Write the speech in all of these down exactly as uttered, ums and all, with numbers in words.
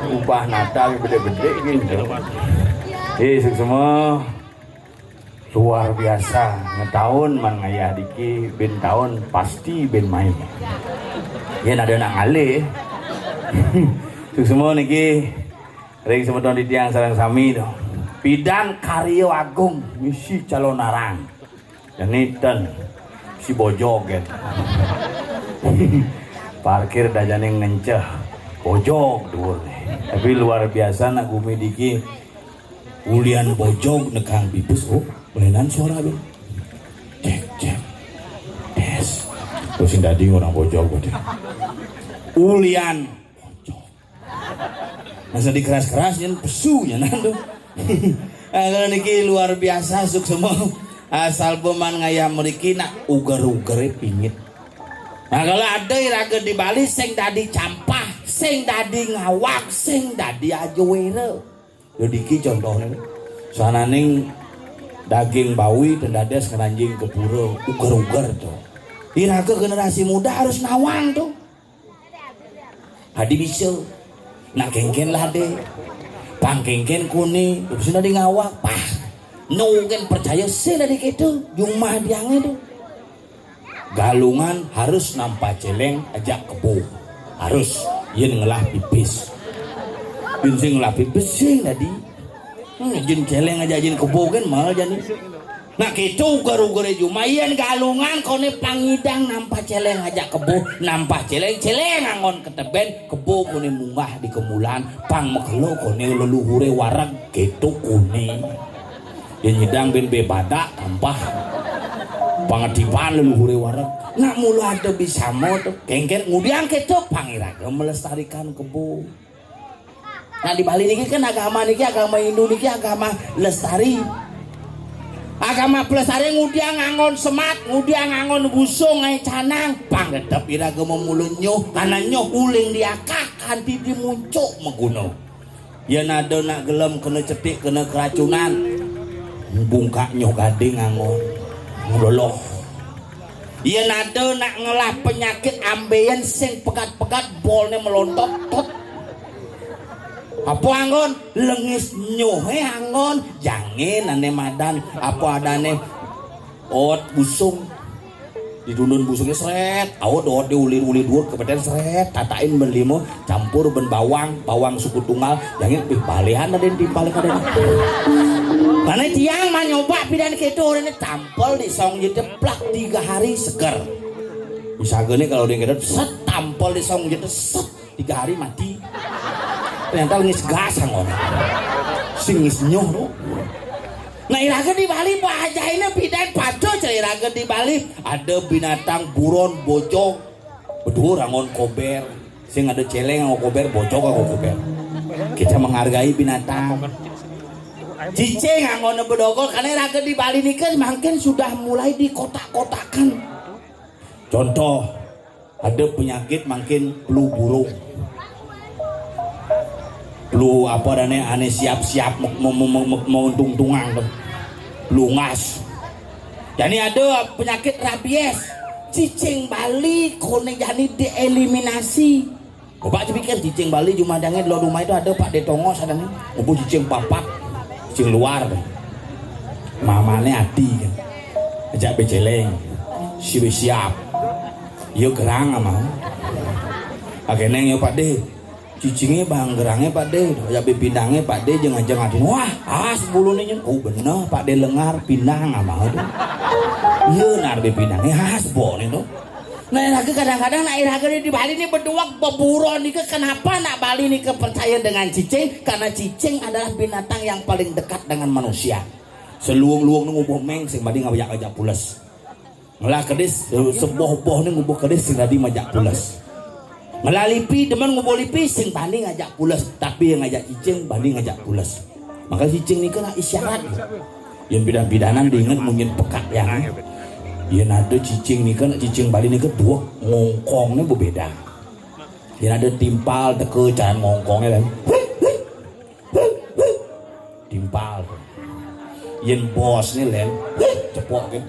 Ubah nata gé bedé-bedé gitu. Eh, suksma. Luar biasa. Ngetaun man ngayah diki, bin taun pasti bin main. Yén ada nak ngalih. Suksma niki ring semeton titiang sareng sami to. Pidan karya agung misi calonarang. Jani ten si bojog kan. Parkir dajané ngenceh. Bojog duur. Tapi luar biasa nak gumi diki ulian bojog nekang pipis. Oh, melenan suara tuh. Cek, cek. Tes. Terus sing dadi orang bojog berarti. Ulian bojog. Masa dikeras-keras nyen pesu nyenan tuh. Nah, kalau niki luar biasa suksma. Asal beman ngayah mriki nak uger-ugeré pingit. Nah, kalau ada iraga di Bali sing dadi campah, sing dadi ngawag, sing dadi ajawéra. Yo diki contohné. Sananing daging bawi ten dados ngranjing ke pura uger-uger to. Iraga generasi muda harus nawang to. Adi bisa. Nak kéngkén lah dé. Pang kéngkén koné, terus dadi ngawag. Pah. No kan percaya sih dadi kéto. Jumah diangé to. Galungan harus nampah céléng ajak kebo. Harus. Yén ngelah pipis. Yén sing ngelah pipis sing dadi. Hmm, jin céléng ajak jin kebo kan mal jani. Nah, kéto uger-ugeré jumah. Yén Galungan koné pang ngidang nampah céléng ajak kebo, nampah céléng, céléng anggon ketebén, kebo koné munggah di kemulan, pang makelo koné leluhuré wareg, kéto koné. Yén nyidang bin bé badak tampah. Pangetiban leluhuré wareg. Nak mula ada bisama to. Kéngkén ngudiang kéto pang iraga melestarikan kebo. Nah, di Bali niki kan agama niki, agama Hindu niki agama lestari. Agama pelestari ngudiang anggon semat, ngudiang anggon busung, ngaé canang, pang tetep iraga mamula nyoh, karena nyoh uling diakah kanti di muncuk maguna. Yén ada nak gelem kena cetik, kena keracunan, bungkak nyoh gading anggon, ngeloloh. Yén ada nak ngelah penyakit ambéyan sing pegat-pegat, bolné melontot, tot. Apa anggon? Lengis nyohé anggon, jangin ané madan, apa adané ot busung. Ditundun busungé srét, aut dot diulir-ulir duur kepeten srét, tatain ben lima, campur ben bawang, bawang suku tunggal, jangin pih balihan ada timpal kadén. Mana tiang mah nyoba pidan kéto, orangnya tampol di song jedeplak tiga hari seger. Misalnya nih kalau dia kéto set tampol di song jedeplak set tiga hari mati. Ternyata ngis gas anggon. Sing ngis nyoh to. Nah, iraga di Bali pajaina pidan pada cara iraga di Bali. Ada binatang buron bojog. Beduur anggon kober. Sing ada céléng anggon kober, bojog anggon kober. Kita menghargai binatang. Cicing anggon bedogol karena iraga di Bali nika mangkin sudah mulai dikotak-kotakan. Contoh, ada penyakit mangkin flu burung. Flu apa adané ané siap-siap mau mau mau mau mau untung-untungan to. Flu ngas. Jani ada penyakit rabies. Cicing Bali koné jani dieliminasi. Coba pikir cicing Bali jumah dangé di luar rumah itu ada Pak Détongo sadang. Ngumpul cicing papat, cicing luar. Mamané ati kan. Ajak bé céléng. Si bé siap. Yo gerang ama. Akéné yo Pak Dé. Cicingé bang gerangé Pak Dé. Ajak bé pindangé Pak Dé jeung ajeng ati. Wah, as buluné nyen. Oh bener Pak Dé lengar pindang ama to. Iya nar bé pindangé as boné to. Nah, iraga kadang-kadang nak iraga di Bali ini berdua beburon nika kenapa nak Bali nika percaya dengan cicing? Karena cicing adalah binatang yang paling dekat dengan manusia. Seluung-luung nu ngubuh méng sing bani ngajak-ngajak pules. Ngelah kedis se- seboh-boh nu ngubuh kedis sing bani ngajak pules. Ngelah lipi demen ngubuh lipi sing bani ngajak pules, tapi yang ngajak cicing bani ngajak pules. Maka cicing nika nak isyarat. Yén bidan-bidanan diinget munyin pekak yang. Yén ada cicing nika nak cicing Bali nika dua ngongkongnya berbeda. Yén ada timpal teka cara ngongkongnya kan. Timpal. Yén bosnya lain cepok kan.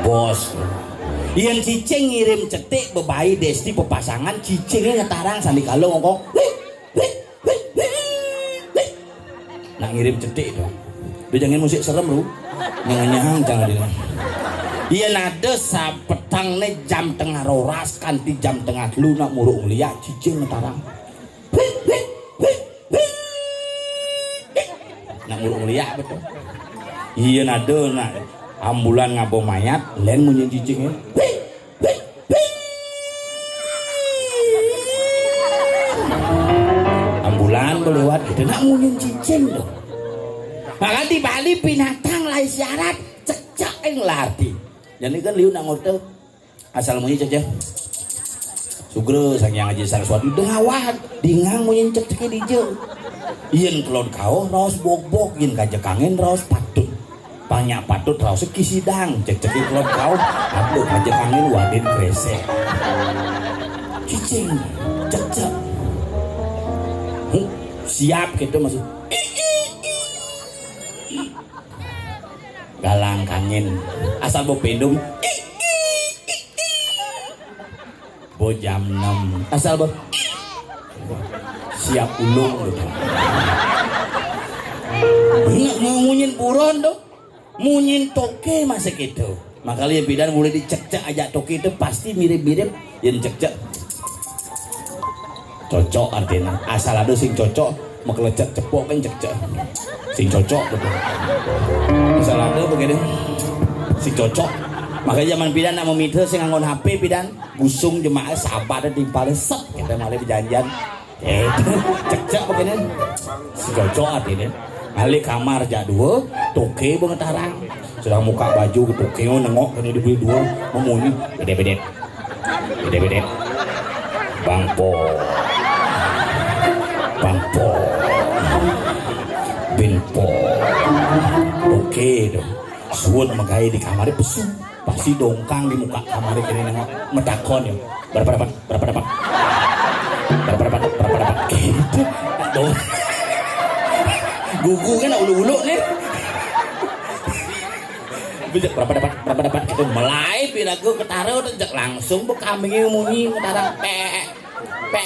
Bos. Yén cicing ngirim cetik bebaé Desti bepasangan, cicingé ngetarang sandikala ngongkong, "Wih, wih, wih, wih, wih." Nak ngirim cetik dong. Udah jangan musik serem lu. Nyang-nyang jangan dina. Yén ada sapetangné jam tengah roras kanti jam tengah telu nak muruk ngeliak, cicing ngetarang. Nak muruk ngeliak betul. Iya, nado nak ambulan ngabo mayat, lén munyin cicingnya. Ambulan belewat itu nak munyin cicing tuh. Maka di Bali binatang lain syarat cecak yang larti. Jadi kan liu nak ngotek. Asal munyi cecek. Sugra Sang Hyang Aji Saraswati dengawat, dingang munyi cecek dija. Yén kelod kauh raos bogbog, yén kajek angin raos patut. Panyak patut raos kisidang, cecek kelod kauh, aduh kajek angin wadin kresek. Cicing, cecek. Huh, siap kita masuk. Galang kangin. Asal bo pindung. Bo jam enam. Asal bo siap ulung gitu. Ingat mau munyin buron tuh. Munyin toke masih gitu. Makanya pidan boleh dicek-cek aja toke itu pasti mirip-mirip. Yang cek-cek. Cocok artinya. Asal ada sing cocok, makelecet cepok kan cek-cek. Sing cocok betul. Asal ada begini. Sing cocok. Makanya zaman pidan nak meminta sing nganggon H P pidan, busung jemaah sabar timpal set kita malah berjanjian. Eh, cek-cek begini. Sing cocok artinya. Ahli kamar jak dua, toke bengetarang. Sedang muka baju ke toke nengok kena dibeli dua, memunyi, bede-bede. Bede-bede. Bang Po. Bang Po. Bin Po. Oke dong. Suut megai di kamar pesu. Pasti dongkang di muka kamar kene nengok. Metakon ya. Berapa dapat? Berapa dapat? Berapa dapat? Berapa dapat? Gitu. Dong. Gugu kan ulu-ulu nih. Bejek, berapa dapat? Berapa dapat? Gitu. Melai piraku ketara udah jek langsung bu kambingnya munyi ketara pe pe.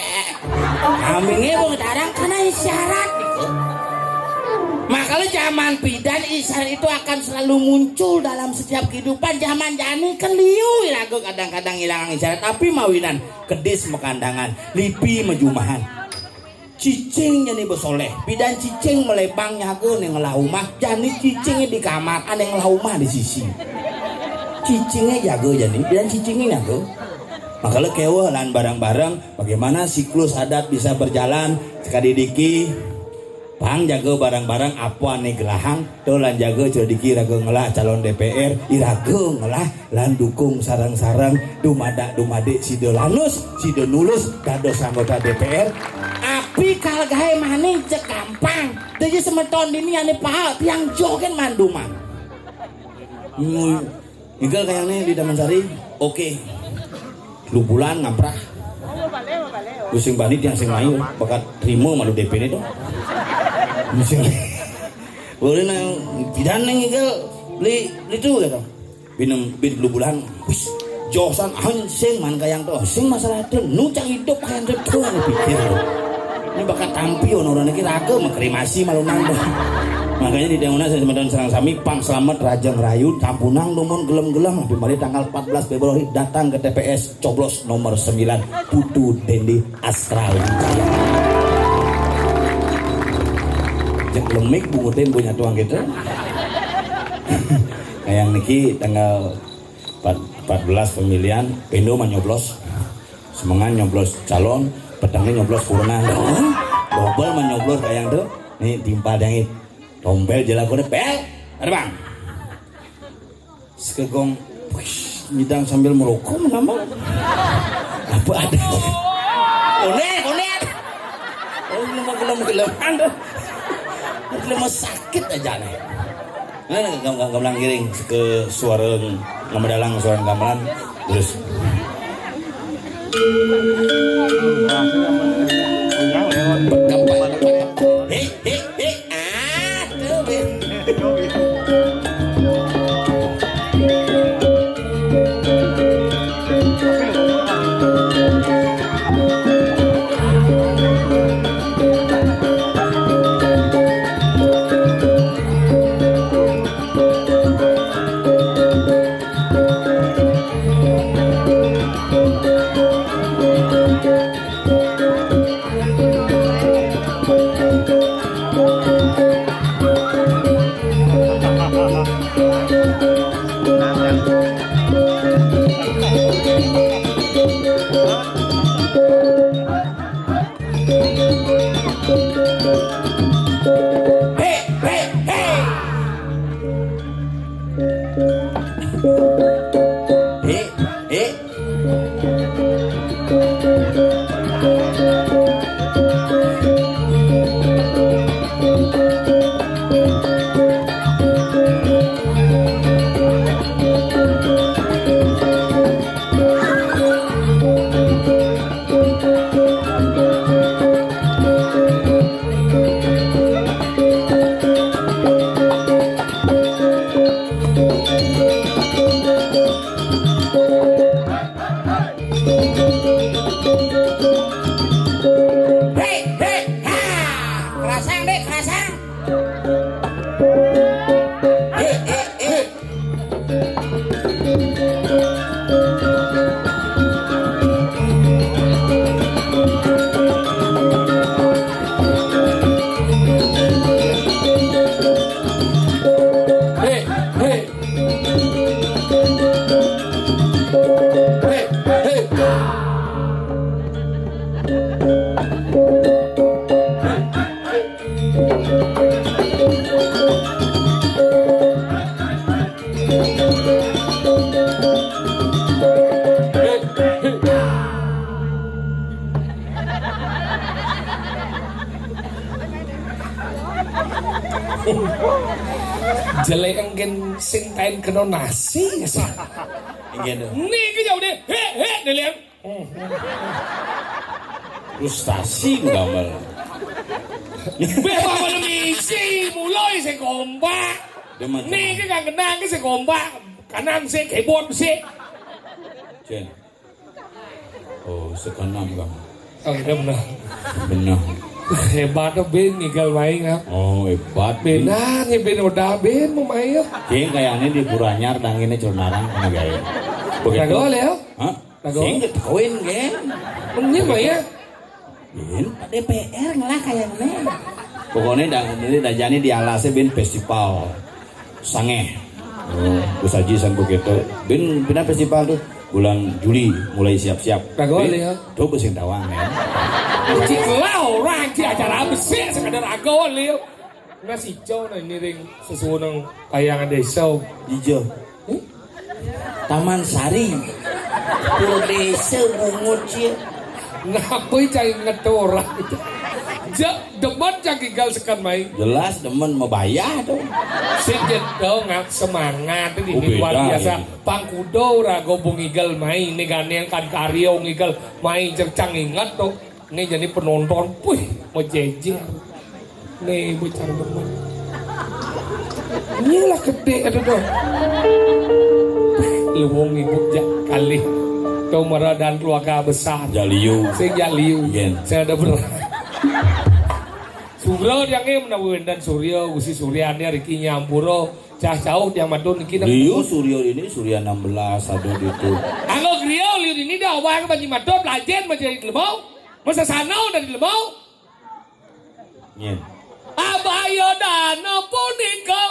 Kambingnya bu ketara kena isyarat gitu. Makanya zaman pidan isyarat itu akan selalu muncul dalam setiap kehidupan. Zaman jani kan liu iraga kadang-kadang hilang isyarat, tapi mawinan kedis mekandangan, lipi mejumahan. Cicing jani besoleh, pidan cicing melebang nyaga ning ngelah umah, jani cicingnya di kamar, ane ngelah umah di sisi. Cicingnya jaga jani, pidan cicingnya nyaga. Makanya kewa lan bareng-bareng, bagaimana siklus adat bisa berjalan, sekadi diki, pang jaga bareng-bareng apa ane gelahang, to lan jaga cediki raga ngelah calon D P R, iraga ngelah lan dukung sareng-sareng dumadak-dumadik sida lanus, sida nulus dados anggota D P R. Api kal gae mani cek gampang. Dadi semeton dini ane pahal tiang jogen manduman. Ngul-, Igel kayaknya di Taman Sari. Oke. Lu bulan ngamprah. Lu sing bani tiang sing mayu bakat terima malu D P ini tuh. Sing boleh nang pidan neng igel beli beli tuh gitu. Binem bin lu bulan. Wis, josan anjing man kayang tuh. Sing masalah tuh nu cang hidup kayang tuh tuh anu pikir. Ini bakat tampi ono orang ini raga mah kremasi malu nang tuh. Makanya di Dewana saya semeton serang sami pang selamat raja ngerayu tampunang dumun gelem-gelem lebih balik tanggal empat belas Februari datang ke T P S coblos nomor sembilan Putu Dendi Astra Wijaya. Cek lemik bungutin punya tuang gitu. Kayak niki tanggal empat, empat belas pemilihan, Pendo mah nyoblos. Semengan nyoblos calon, petengnya nyoblos kurna. Dobel mah nyoblos kayak tuh. Nih timpal yang itu. Tompel jelakonnya pel. Ada bang. Sekegong, wih, nyidang sambil merokok menambah. Apa ada? Konek, konek. Oh, ini mah gelem-gelem. Aduh. Ini mah sakit aja nih. Nah, gam-, gam-, gamelan giring ke suara ngamedalang, suara gamelan. Terus. Hei, hei, hei. Aduh, Win. Hé, hé, hé. Hé, hé. Hei, hei, ha! Kerasang, Dek, kerasang. Hei, hei, hei. Hei, hei. Hei, hei. Jelek engken sing tain kena nasi, sah. Inggih, tuh. Niki jauh deh. Hek, hek, deh, lihat. Frustasi ku gamel. Beh, apa misi? Mulai saya kompak. Demen. Niki kan kenang ke saya kompak. Kanan saya keyboard saya. Jen. Oh, sekenam, Bang. Oh, iya benar. Benar. Hebat tuh Ben ngigal main ya. Oh, hebat. Benar ya Ben udah Ben mau main ya. Jen kayaknya di Buranyar dangine Jurnarang kena gaya. Begitu. Lagu ya? Hah? Lagu? Sing ketahuin, Gen. Ini mah ya. Bin, D P R ngelah kayaknya. Pokoknya dah, ini dah jadi di alasnya bin festival. Sangeh. Oh, terus aja sampai gitu. Bin pindah festival tuh bulan Juli mulai siap-siap. Kagak Bin, boleh ya. Tuh pusing tawang ya. Cik lah orang di acara besar sekadar agak boleh. Nah, si Ijo nah ini ring sesuai nang kayangan desa. Ijo. Hmm? Taman Sari. Pura desa bungut sih. Ngapa cai ngetora? Ja, demen cak gigal sekan mai. Jelas demen mau bayar tuh. Sing gitu ngak semangat ini. Oh, ini luar beda, biasa. Ya. Pangkudo rago bungigal mai ini gandeng kan kario ngigal mai cercang ingat tuh. Ini jadi penonton, puih, mau jejer. Nih, bocah demen. Inilah gede, aduh, tuh. Lu wong ibu jak kali. Tuh, Mara dan keluarga besar. Jaliu. Sing Jaliu. Yen. Saya ada berat. Sugro yang ini menawi dan Suryo, Gusti Suryani, Riki Nyampuro. Cah jauh yang madun niki. Liu Suryo ini, Surya enam belas, ada di itu. Anggo griya liu ini dah, awang bagi madun, lajen, bagi lemau. Masa sanau dari lemau. Nyen. Abaya dana punika,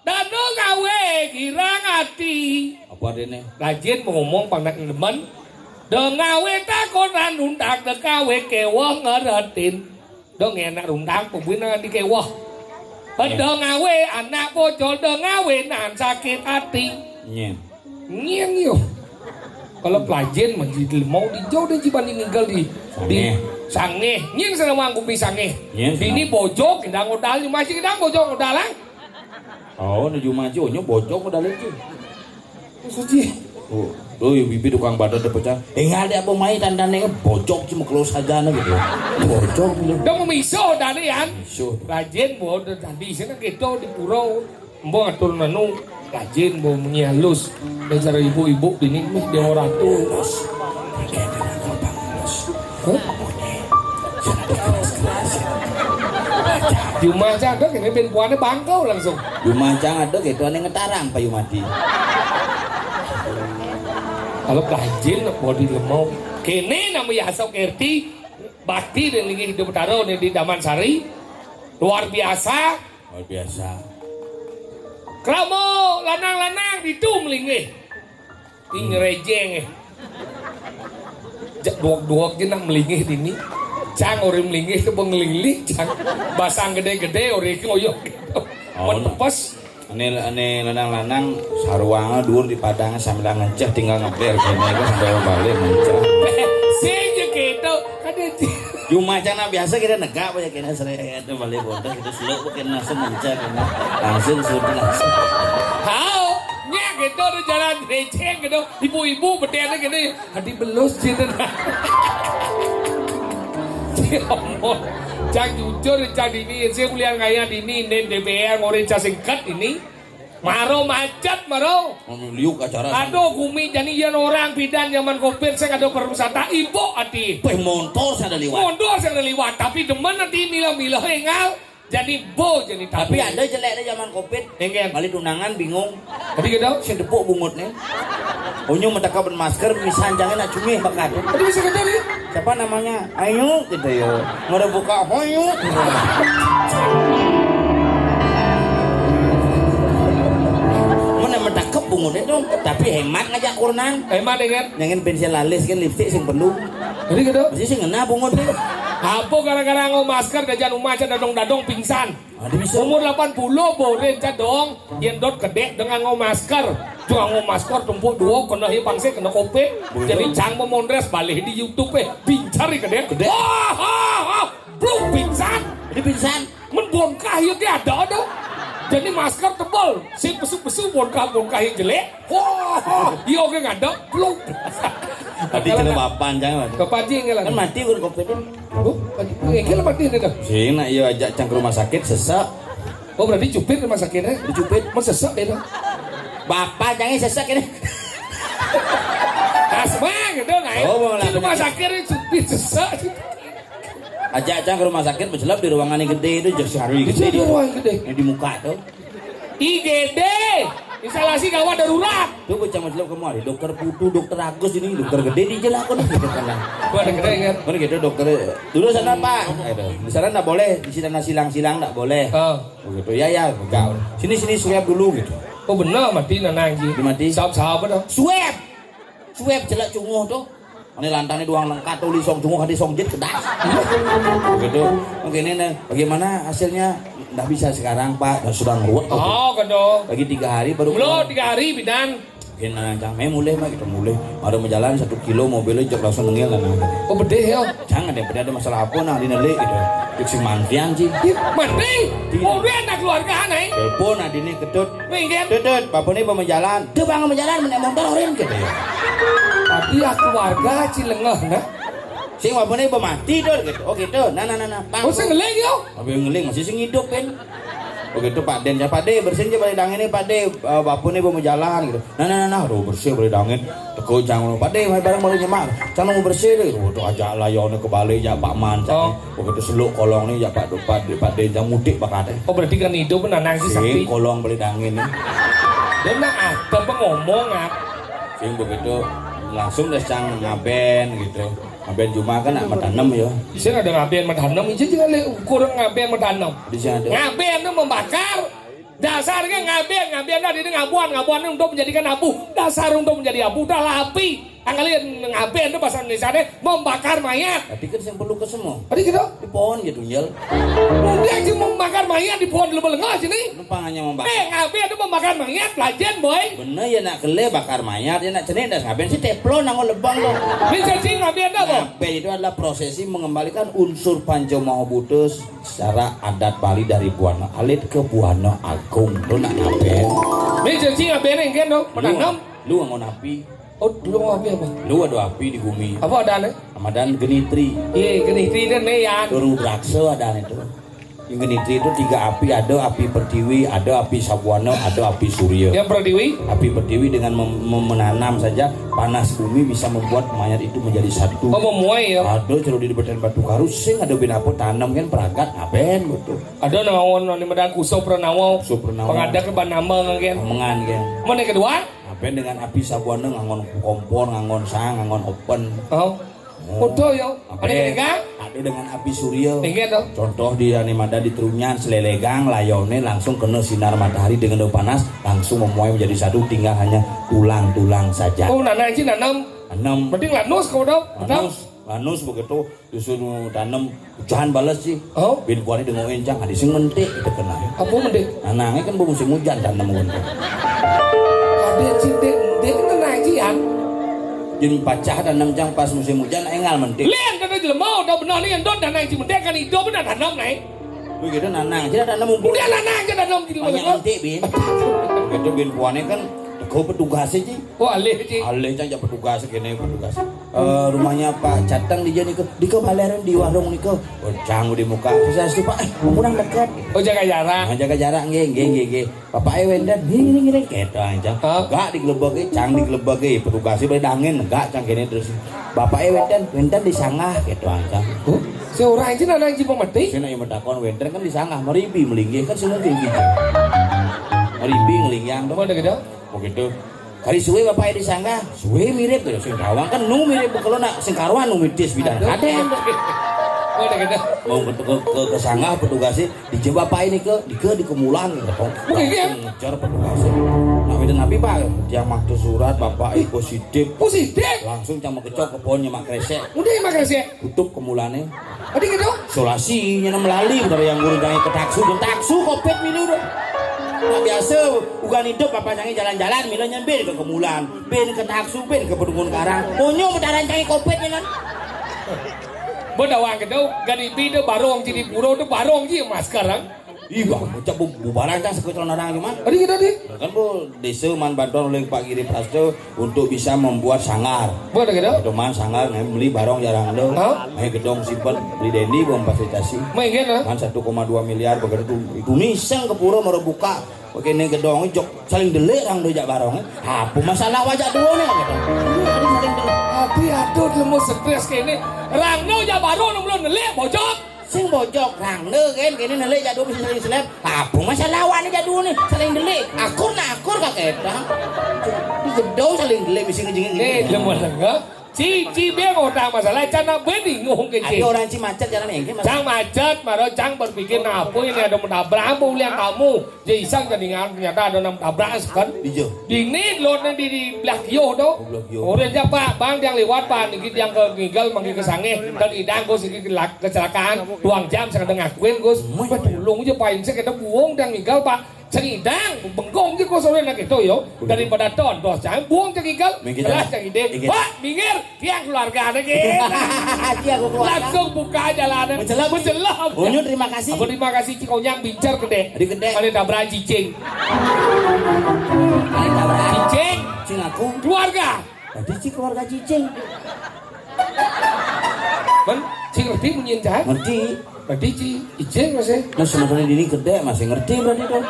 dana gawe girang ati. Apa artine? Rajin ngomong panak nemen. Do ngawe takonan untak, do gawe kewah ngeretin. Do ngenak rundang pembuin nang dikewah. Iya. Do ngawe anak bocor, do ngawe nan sakit ati. Nyen. Nyén yo. Kalau pelajen mah di lemau di jauh deh jiban di ninggal di di Sangeh. Sangeh. Nyén sana wang kupi Sangeh. Nyén sana. Bini bojok, indang odal, masih indang bojok odal, ah. Oh, nuju maju, nyo bojok odal itu. Suci. Oh, oh, ya bibi tukang badan deh pecah. Eh, nggak ada apa mai tandanya bojok cuma kalau saja gitu. Bojok gitu. Udah mau miso tadi kan. Miso. Rajin bawa tadi sana kita di pura. Mbok atur menu rajin, mbok mengi halus. Dasar ibu-ibu bini meh dia ora tulus. Hah? Jumah candok ini ben puane bangkau langsung. Jumah candok itu ane ngetarang payu mati. Kalau rajin bodi lemau. Kene nama ya asal kerti bakti dan linggih hidup taro nih di Daman Sari. Luar biasa. Luar biasa. Krama lanang-lanang ditu melinggih. Ini ngerejeng eh. Jak duok-duok je nak melinggih dini. Cang, ora mlinggih kebo nglilih, cang. Basang gedé-gedé, ora iki ngoyok. Oh, men pepes. Ini, ini lanang-lanang saruanga dhuwur di padang sambil ngenceh tinggal ngeber kene iku sampai balik ngenceh. Sing ya gitu, kan ya. Cuma cang nak biasa kita negak apa ya kena seret itu balik bodoh kita seluk kena langsung ngenceh kena langsung sudah langsung. Hao, nyak gitu ada jalan receh gitu, ibu-ibu bedene gitu ya. Adi belus gitu. Ya Allah. Cang jujur, cang dini, saya kuliah ngaya dini, nen D P R ngore cang singkat ini. Maro macet, maro. Anu liuk acara. Aduh, gumi jani yen orang bidan zaman covid sing ada pariwisata, ibu ati. Peh montor sada liwat. Montor sada liwat, tapi demen ati milah-milah engal. Jani bo, jani tapi tabu. Ada jelek deh zaman covid. Engken. Balik tunangan bingung. Tadi gitu. Sing tepuk bungut nih. Onyo metekap masker, misan jangan nak cumi bakat. Tadi bisa gitu nih. Siapa namanya? Ayo gitu yo. Mare buka hoyo gitu. Mana metekep bungut itu, tapi hemat ngajak kurnan. Hemat ya kan? Jangan pensil alis kan lipstik sing perlu. Jadi gitu. Masih sing ngena bungut nih. Apa gara-gara nggo masker dajan umah cak dadong-dadong pingsan? Ada bisa. Umur delapan puluh boren cak dong, yen dot kedek dengan nggo masker. Cuma nggo masker tumpuk dua kena hi pangse kena covid. Betul. Jadi cang memondres balik di YouTube eh. Bincar ya kedek. Kedek. Wah, ha, ha. Bluk pingsan. Jadi pingsan. Men bonkah ya ke ada ada. Jadi masker tebal, sing besu-besu bonkah bonkah yang jelek. Wah, ha. Iya oke ngadep, bluk. Tadi kena papan jangan. Kepancing kan. Kan mati kan covid. Oh, mati. Engkel mati dia dah. Sing nak iya ajak cang ke rumah sakit sesak. Oh, berarti cupit rumah sakitnya. Dicupit. Mau sesak dia dah. Bapak jangan sesak ini. Asma gitu nah. Oh, mau di rumah sakit ini cupit sesak. Ajak cang ke rumah sakit mencelap di ruangan yang gede itu jadi hari. Itu gede di itu. Ruang gede. Yang di muka tuh. I G D, instalasi gawat darurat. Tuh bocah mencelap kemari, dokter putu, dokter Agus ini, dokter gede di jelakon gitu kan. Gua ada gede kan. Kan gitu dokter. Dulu sana Pak, gitu. Di sana nggak boleh, di sana silang-silang nggak boleh. Oh. Begitu ya ya, enggak. Sini sini swab dulu gitu. Oh bener mati nanang ji. Mati. Sahab sahab dong. Swab. Swab jelek cunguh tuh. Ini lantangnya doang lengkap tuh lisong cunguh hati song jit kedas. Begitu. Oke ini nih, bagaimana hasilnya? Nggak bisa sekarang Pak, sudah ngeruwet. Oh, kedong. Lagi tiga hari baru. Belum tiga hari bidan. Kena cang, eh mulai mah kita mulai. Ada mau jalan satu kilo mobilnya jok langsung nengil lah nah. Oh bedeh ya. Jangan deh, ada masalah apa nah di neli gitu. Cek sing mantian sih. Mati. Tidak. Mobil anak keluarga aneh. Telepon adine ketut. Minggir. Tutut, bapaknya mau jalan. Tuh bang mau jalan menek motor orin gitu ya. Tapi aku warga Cilengah nah. Sing bapaknya mau mati tuh gitu. Oh gitu. Nah nah nah nah. Pang. Oh sing ngeling yo. Tapi ngeling masih sing hidup kan. Begitu Pak Den, ya Pak De, bersihin aja Pak De dangin ini Pak De, eh, bapune mau jalan gitu. Nah, nah, nah, nah, aduh bersih Pak De dangin. Teko jang ngono, Pak De, mai bareng boleh nyemak. Cang mau bersih deh. Waduh aja layone kebalik ya Pak Man. Cang. Oh. Begitu seluk kolong nih ya Pak Pak De, Pak De jang mudik bakate. Oh berarti kan hidup nanang sih Sing sapi. Kolong Pak De dangin nih. Dia nak ada pengomong ah. Sing begitu langsung deh cang ngaben gitu. Ngaben cuma kan nak matanem ya. Sing ada ngaben matanem, itu juga le ukur ngaben matanem. Di sini ada. Ngaben itu membakar. Dasarnya ngaben, ngaben tadi ini ngabuan, ngabuan ini untuk menjadikan abu. Dasar untuk menjadi abu, udah lah api. Anggalin ngaben itu bahasa Indonesia deh, membakar mayat. Tapi kan yang perlu ke semua. Tadi gitu. Di pohon gitu, Nyel. Dia cuma membakar mayat di pohon lu belengah sini. Numpang hanya membakar. Eh, ngaben itu membakar mayat, lajen boy. Bener ya nak kele bakar mayat, ya nak cenik das ngaben sih teflon nang lebang dong. Ini cacing ngaben dah boy. Ngaben itu adalah prosesi mengembalikan unsur Panca Maha Buta secara adat Bali dari Buana Alit ke Buana Agung. Lu nak ngaben? Ini cacing ngaben yang kan dong, menanam. Lu ngon api. Oh, dulu mau api apa? Lu ada api di bumi. Apa ada nih? Ramadan genitri. Iya, genitri dan meyan. Turu braksa ada itu. Yang genitri itu tiga api, ada api pertiwi, ada api sabuana, ada api surya. Yang pertiwi? Api pertiwi dengan mem- mem- menanam saja panas bumi bisa membuat mayat itu menjadi satu. Oh, memuai ya. Ada cerudi di Beten Batu Karu sing ada bin apa tanam kan peragat ngaben betul. Ada naon ni medan kuso pranawa. Kuso pranawa. Pengadak ke banama kan. Mengan kan. Mana kedua? Ngaben dengan api sabuana ngangon kompor, ngangon sang, ngangon open. Oh. Foto yo. Ada ketika? Ada dengan api surya. Ingat dong. Contoh di ane mada di Trunyan selelegang layone langsung kena sinar matahari dengan panas langsung memuai menjadi satu tinggal hanya tulang-tulang saja. Oh, nana aja nanam. Enam. Penting lanus kau dong. Lanus. Manus begitu, disuruh tanam, hujan bales sih. Oh. Bin kuari dengokin cang, ada sing mentik, gitu kena. Apa mentik? Nanangnya kan musim hujan tanam kan. Ada cintik, mentik kan nanang cian. Jin pacah tanam cang pas musim hujan, engal mentik. Lian kata jelema, udah benar nih, endon nanang ci mentik kan hidup benar tanam nih. Begitu nanang, jadi tanam mumpung. Udah nanang aja tanam jelema. Banyak mentik, Bin. Begitu bin kuari kan, kau petugas aja. Oh, alih, Ci. Alih, cang, jak petugas, kene petugas. Eh, rumahnya Pak Cateng di jani ke, di ke baleran di warung nika. Oh, cang di muka. Saya supa, eh, kurang dekat. Oh, jaga jarak. Nah, jaga jarak, nggih, nggih, nggih, nggih. Bapak e wenten, ngiring, ngiring, gitu aja. Hah? Enggak digelebek, cang digelebek, petugasnya boleh dangin, enggak, cang kene terus. Bapak e wenten, wenten di sanggah, gitu aja. Oh, si orang aja nanang ci pemati. Sini yang mentakon wenten kan di sanggah, meribi melinggih kan semua tinggi. Meribi ngelingyang dong. Mana gitu? Begitu. Kali suwe bapak di sanggah, suwe mirip gitu. Sing karuan kan nu mirip kalau nak sing karuan nu mitis bidan. Aduh. Ada yang mau ke, ke, ke, ke sanggah petugasnya dijebak bapak ini ke di ke di kemulan gitu. Langsung ngejar petugasnya. Nah, itu nabi pak, dia waktu surat bapak eh, positif. Positif. Langsung sama kecok ke pohonnya mak kresek. Udah ya mak kresek. Tutup kemulane. Tadi gitu. Isolasi nyana melali dari yang guru jangan ke taksu dan taksu covid milu dong. Nah, biasa ugan hidup apa jangan jalan-jalan milu nyambil ke kemulan, bin ke taksu, bin ke pedungun karang. Onyo betaran jangan covid nyanan. Bedawang gitu, gani bi itu barong jadi puro itu barong ji masker kan. Ih, bang, bocah bu bubaran kan sekitar orang cuma. Tadi gitu deh. Kan bu desa man bantuan oleh Pak Giri Prasto untuk bisa membuat sanggar. Buat gitu? Itu man sanggar, nah, beli barong jarang lo. Hah? Nah, gedong simpen beli Dendi belum fasilitasi. Main gitu? Man satu koma dua miliar begitu. Itu niseng ke pura mau buka. Oke, ini gedong jok saling delik orang dojak barong. Apa masalah wajak dua nih? Gitu. Ini ada saling delik. Tapi aduh, lemu stres kayak ini. Rangno jak barong belum delik bojok. Sing bojok rangno kan kene nelik jadul mesti saling seleb. Apa masalah awak ni jadul ni? Saling delik. Akur nak akur kak kita. Di gedong saling delik mesti ngejengin. Eh, lemah lengah. Ci, ci biar otak masalah cana bening ngomong ke ci. Ada orang ci macet jalan engke mas. Cang macet, maro cang berpikir nah apa ini ada menabrak apa ulian kamu. Jadi isang jadi ngar ternyata ada enam tabrak kan. Iya. Dini lotnya di, di belah kio tu. Oh, belah kio. Orang siapa? Bang yang lewat pak, niki yang ke ngigal manggil ke sangeh dan idang kos iki kelak- kecelakaan. Duang jam saya ngakuin kos. Wah, tolong je pak, saya kata buang dan ngigal pak. Sengidang, bengkong je kos orang nak itu yo. Daripada ton, dos jangan buang je ngigal. Minggir, kelas jangan. Jangan ide. Minggir. Pak, minggir. Tiang keluarga ada kita. Tiang keluarga. Langsung buka jalannya. Mencelam. Mencelam. Onyo terima kasih. Apa terima kasih Cik Onyang bincar gede. Di gede. Mana tabrak cicing. Mana tabrak? Cicing. Cing aku. Keluarga. Tadi cik keluarga cicing. Ben, cik ngerti bunyiin cah? Ngerti. Tadi cik icing masih. Nah sementara ini gede masih ngerti berarti dong.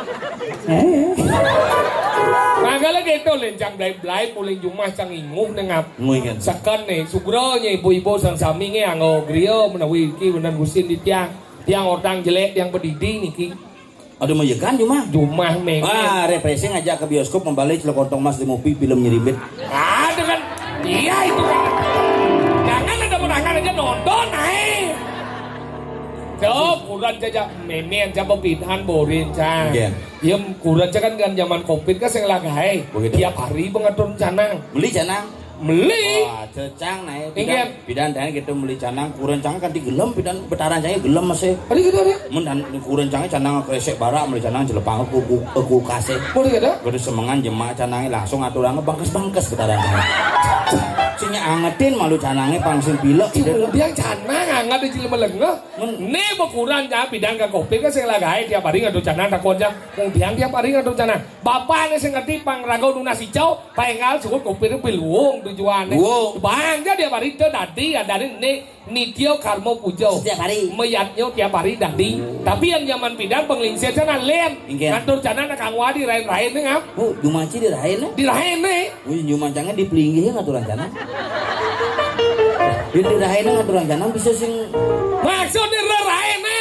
Eh. Mangkala gitu lencang belai-belai puling jumah cang inguh nengap. Ngoy kan. Seken nih, sugra nya ibu-ibu sang sami nge anggo griya menawi iki bener gusin di tiang. Tiang orang jelek, tiang pedidi niki. Aduh meyekan jumah. Jumah meng. Wah, refreshing aja ke bioskop membalik celok kontong mas di movie film nyerimbit. Ada kan? Iya itu kan. Jangan ada menangan aja nonton ae. Jawab kurang aja memen aja pepindahan borin cang. Iya. Ya kurang aja kan kan zaman covid kan sing lagae. Begitu. Tiap hari pengatur canang. Beli canang. Meli. Wah, cecang nae. Inggih. Bidan, bidan dan gitu meli canang kurencang kan digelem bidan betaran saya gelem masih. Tadi gitu ada. Mun dan kurencangnya canang kresek barak meli canang jelepang ku ku ke kulkas e. Boleh gitu? Kudu semengan jemak canangnya langsung aturannya bangkes-bangkes betaran saya. Sinya angetin malu canangnya pang sing pilek gitu. Dia canang anget di jelema lengeh. Mun ne bekuran ja bidan ka kopi ka sing lagae tiap hari ngadu canang takon ja. Mudian tiap hari ngadu canang. Bapak ne sing ngerti pang raga nunas icau, paengal suhut kopi ne biluung tujuan ne. Luung. Bang ja tiap hari te dadi adane ne nitya karma puja. Setiap hari. Meyatnya tiap hari dadi. Tapi yang zaman bidan penglingsir sana len. Inggih. Ngatur canang nak kangwa di rain-rain ne ngam. Oh, jumaci di rain ne? Di rain ne. Wih, jumacangan di pelinggih ngaturan canang. Di rain ne ngaturan canang bisa sing. Maksudnya rerain ne.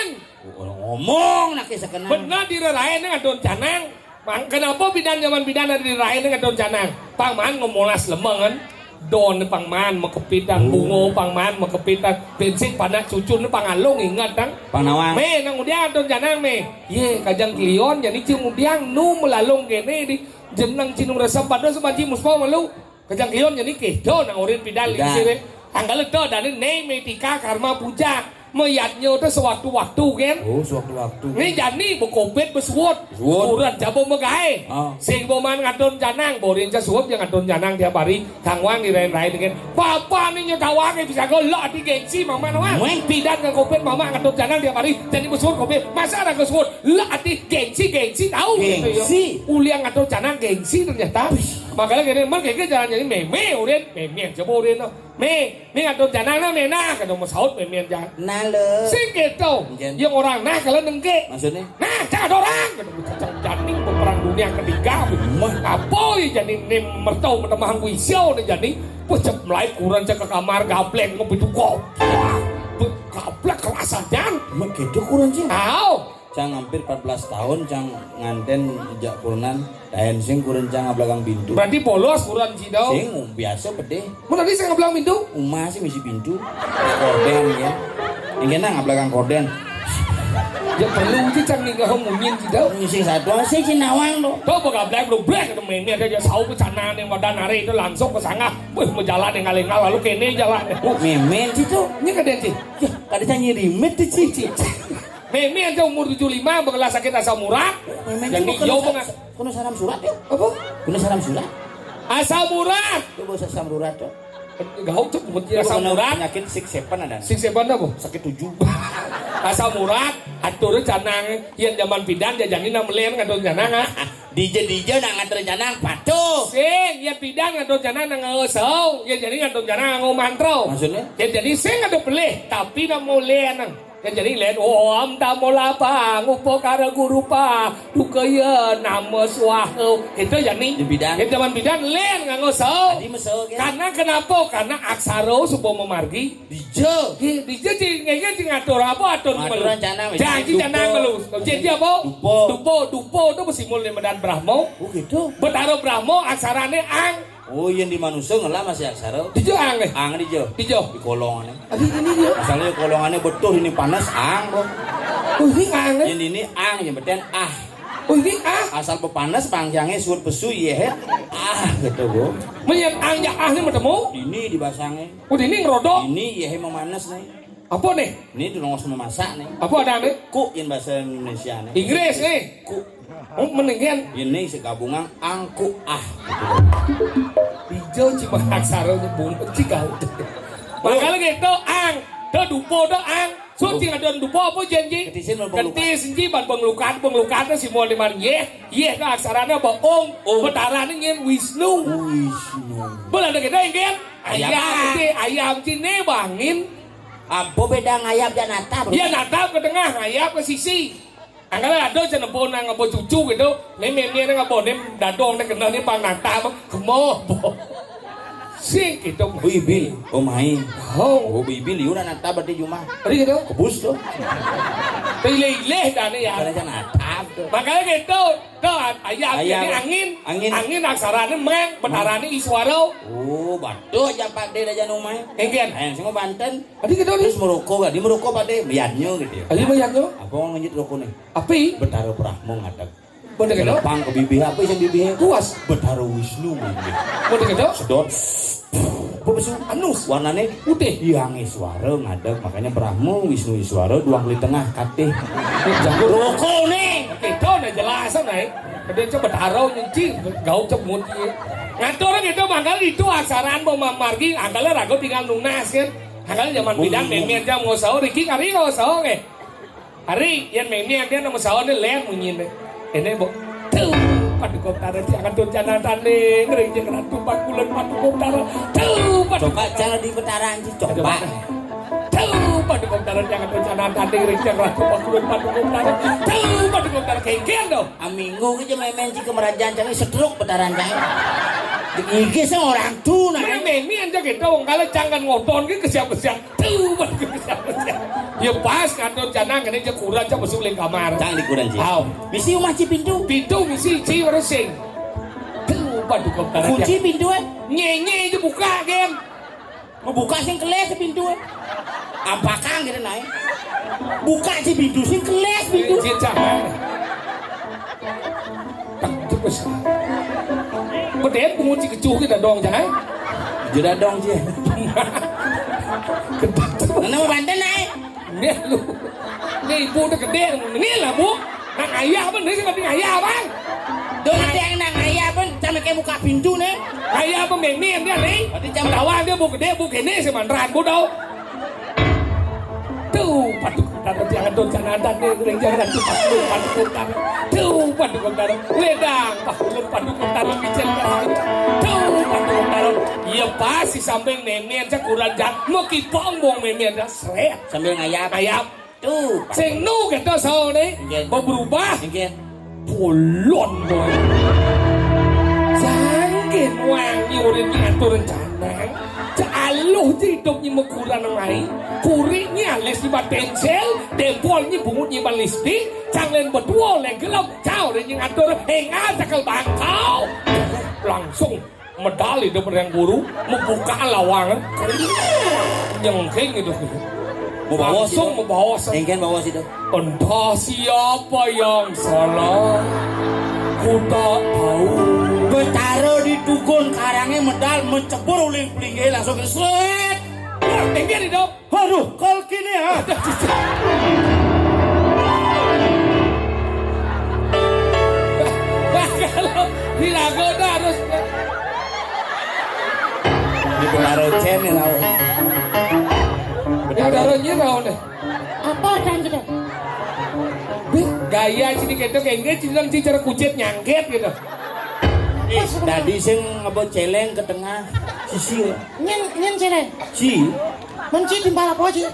Ngomong nak sekenang. Benar di rerain ne ngadon canang. Mang, kenapa bidan zaman bidan ada di rain ne ngadon canang? Pangman ngomolas lemengan. Don pangman mekepitan, bungo pangman mekepitan, bensik panak cucun pangalung ingat tang. Pangnawang. Me nang udiang ngadon canang me. Ye kajang klion jadi cium udiang nu melalung kene di jeneng cinung resep pada sebanci muspa malu. Kajang klion jadi kejo nang orin bidan lingsir. Tanggal ento adané Naimittika Karma Puja. Mayadnya to sewaktu-waktu, kan? Oh, sewaktu-waktu. Né jani ba covid ba suud. Suud. Kurenan ja ba magaé. Ah. Sing ba maan ngadon canang, ba orahang ja suud ya ngadon canang tiap hari. Kang Wang dirain-rain, kan. Papané nyatawang bisa ga lek ati gengsi mama nawang. Wéh. Pidan ka covid mama ngadon canang tiap hari. Jani ba suud covid. Masa ada ka suud? Lek ati gengsi, gengsi tau gitu ya. Gengsi. Uli ngadon canang gengsi ternyata. Makanya gini, mah kayak jalan jadi mémé, urin, mémé aja ba urin. Mé, mé ngadon canang nah, mé nah, kada mau saut mémé aja. Nah, lé. Sing gitu. Nggih. Yang orang nah kalau nengke. Maksudnya? Nah, jangan orang. Kada mau cacang janing ba perang dunia ketiga. Mah. Apa ya jadi nim mertau menemah wisiau nih jadi. Wah, cep mulai kurenan cek ka kamar gablek ngopi tuh kok. Wah, gablek kerasa jan. Mah gitu kurenan sih. Au. Cang hampir empat belas tahun cang nganten jak kurenan, daén sing kurenan cang ngablakang pintu. Berarti polos kurenan ci dong. Sing biasa pedih. Mun tadi sing ngablakang pintu? Uma sih misi pintu. Korden ya. Ini nah ngablakang korden. Ya perlu ci cang nih ngomongin ci dong. Sing satu sih ci nawang to. Tuh bakal black bro black itu mainnya ada dia sau ke sana nih wadah nari itu langsung ke sana. Wih, mau jalan yang ngalingal lalu kene jalan. Oh, mémé ci to. Ini kadén ci. Ya, kada cang nyirimit tuh ci. Ci. Mémé aja umur tujuh lima bakal sakit asam urat. Mémé jadi itu yo kena bang sa-, kena saram surat ya? Apa? Kena saram surat. Asam urat. Coba sa-, saram surat to. Gau tuh buat asam urat. Penyakit six seven ada. Six seven apa? Sakit tujuh. Asam urat, atur canang, yang zaman pidan ya jani nama lén ngadon canang ah. Dija-dija nak ngadon canang patuh. Sing, yang pidan ngadon canang nang ngau sau, yang jani ngadon canang ngau mantra. Maksudnya? Ya jadi sing ada pelih, tapi nak mau lén nang. Kan jadi lén, Om Tamo Lapang, Upakara Guru Pa, Dukaya Nama Swaha. Itu ya nih. Di bidang. Itu zaman bidang lén nganggo so. Tadi meso, kan? Karena kenapa? Karena aksara suba memargi. Dija. Di, dija ci ngengin ci ngatur apa atur. Ngatur melu. Rencana, wis. Janji dupa. Janji apa? Dupa. Dupa, dupa itu bersimul di Medan Brahmo. Oh gitu. Betara Brahmo aksarane ang. Oh, yang di manusia ngelah masih aksara. Dija ang, eh? Ang dija. Dija. Di kolongannya. Adi ini dia. Asalnya kolongannya betul ini panas, ang kok. Oh, ini ang, eh? Yang ini ang, yang betul ah. Oh, ini ah. Asal pepanas, pangjangnya suut pesu, iya, he. Ah, gitu, Bu. Menyan ang ya ah ini bertemu. Ini dibasangnya. Oh, ini ngerodok. Ini, iya, he, memanas nih. Apa nih? Ini tuh nongos memasak nih. Apa ada nih? Ku yang bahasa Indonesia nih. Inggris nih. Ku. Oh, mendingan. Ini segabungan angku ah. Hijau cuma aksara nyebut cigau. Makanya gitu, ang. Tuh dupo tuh ang. Suci ngadon dupo apa janji? Ketisin mau pengelukat. Ketis ji ban pengelukat, pengelukat tuh si mau lima yeh. Yeh tuh aksaranya apa? Om. Om. Betaranya nyen Wisnu. Wisnu. Boleh ada kita ingin? Ayam. Ayam ci, ayam ci ne bangin. Apa beda ngayap dan natap? Ya natap ke tengah, ngayap ke sisi. Angkala ada cenah nang apa cucu gitu. Né mémé nang apa né dadong né kenal né pang natap. Kemoh. Sing gitu. Bibi, omahe. Oh. Oh, bibi liu nak natap berarti cuma. Tadi gitu. Kebus tuh. Pilih-pilih dah nih ya. Ada natap tuh. Makanya gitu. Tuh, ayam. Ayam. Ini angin. Angin. Angin aksarane mang, betarane iswara. Oh, batuk aja Pak De aja nomai. Engken. Ayo, semua Banten. Adi gitu nih. Terus merokok, adi merokok Pak De, melihatnya gitu ya. Adi melihatnya. Apa mau ngenyit rokok nih? Api. Betara Brahma ngadeg. Bener gitu. Telepang ke bibir, apa sih bibirnya? Puas. Betara Wisnu mungkin. Bener gitu. Sedot. Apa besu? Anus. Warnanya putih. Yang iswara ngadeg, makanya Brahma, Wisnu iswara, duang di tengah, katih. Jago. Rokok nih. Kita udah jelasan, nih. Dia coba taruh nyuci, gau cemut dia. Ngatur gitu, mangkal itu aksarane mau mamargi, angkala rago tinggal nunas kan. Angkala zaman bidan mémé aja mau sahur, iki kari mau sahur, eh. Hari, yang mémé dia nama sahur nih, lén munyi nih. Ini, Bu. Tuh, paduka Betara Hyang Atur Janatane, ngering jeng Ratu Pakulen paduka Betara. Tuh, paduka. Coba cara di Betara anji, coba. Tuh, paduka Betara Hyang Atur Janatane, ngering jeng Ratu Pakulen paduka Betara. Tuh, paduka Betara, kengkeng dong. Aminggu ki jemai main ci kemerajan cang, setruk Betara cang. Iki sing orang tuh, nah. Mémé aja gitu, wong kala jangan ngoton ki kesiap-kesiap. Tuh, bagus, bagus. Ya pas ngadon janang kene cek kuran cek masuk ling kamar. Cang di kuran, Ci. Aw. Misi umah ci pintu. Pintu misi ci resing. Tuh, paduka Betara. Kunci pintu, eh. Nyenye itu buka, Gen. Ngebuka sing keles pintu, eh. Ampakang gitu naik. Buka ci pintu sing keles pintu. Ci jangan. Tak terus. Bedén pengunci kecuh kita dong, jangan. Jeda dong, Ci. Kenapa banten ae? Nih lu. Nih ibu udah gede, nih lah bu. Nang ayah apa nih sih tapi ayah apa? Tuh nanti yang nang ayah apa? Sama kayak buka pintu nih. Ayah apa meme dia nih? Berarti jam awal dia bu gede bu gini sih manteran bu tau. Tuh, patuh kentaro jangan tuh jangan ada nih ring jangan tuh patuh patuh kentaro. Tuh, patuh kentaro. Ledang, patuh patuh kentaro kicil kentaro. Tuh, patuh kentaro. Iya pas si samping meme aja kurang jat. Mau kipong buang meme aja seret. Sambil ngayap. Ngayap. Tuh. Sing nu kita saone. Nggih. Mau berubah. Nggih. Bolon boy. Sangkin wangi urip ngatur rencana. Cek aluh hidup nyi meguran mai. Kurik nyi alis nyi pensil, dempol nyi bungut nyi lipstik, canglen betua oleh gelem, cau nyi ngatur, hengal cekel bangkau. Langsung medal hidup yang guru, membuka lawang. Nyengking hidup. Mau bawa sih, Langsung dong. Mau bawa sih. Engken bawa sih, dong. Entah siapa yang salah, ku tak tahu. Betara di tukun karangnya medal mencebur uling pelinggih langsung kesret. Wah, tinggi nih, Dok. Aduh, kalau gini ya. Wah, kalau dilagoda harus Ini pengaruh Chen nih, tahu. Ini baru nyerau nih. Apa kan gitu? Bih, gaya sini gitu, kayak gitu, sini orang cicer kucit nyangkit gitu. Eh, tadi sing ngebot celeng ke tengah sisi. Nyen, nyen celeng. Si. Menci timbal apa sih?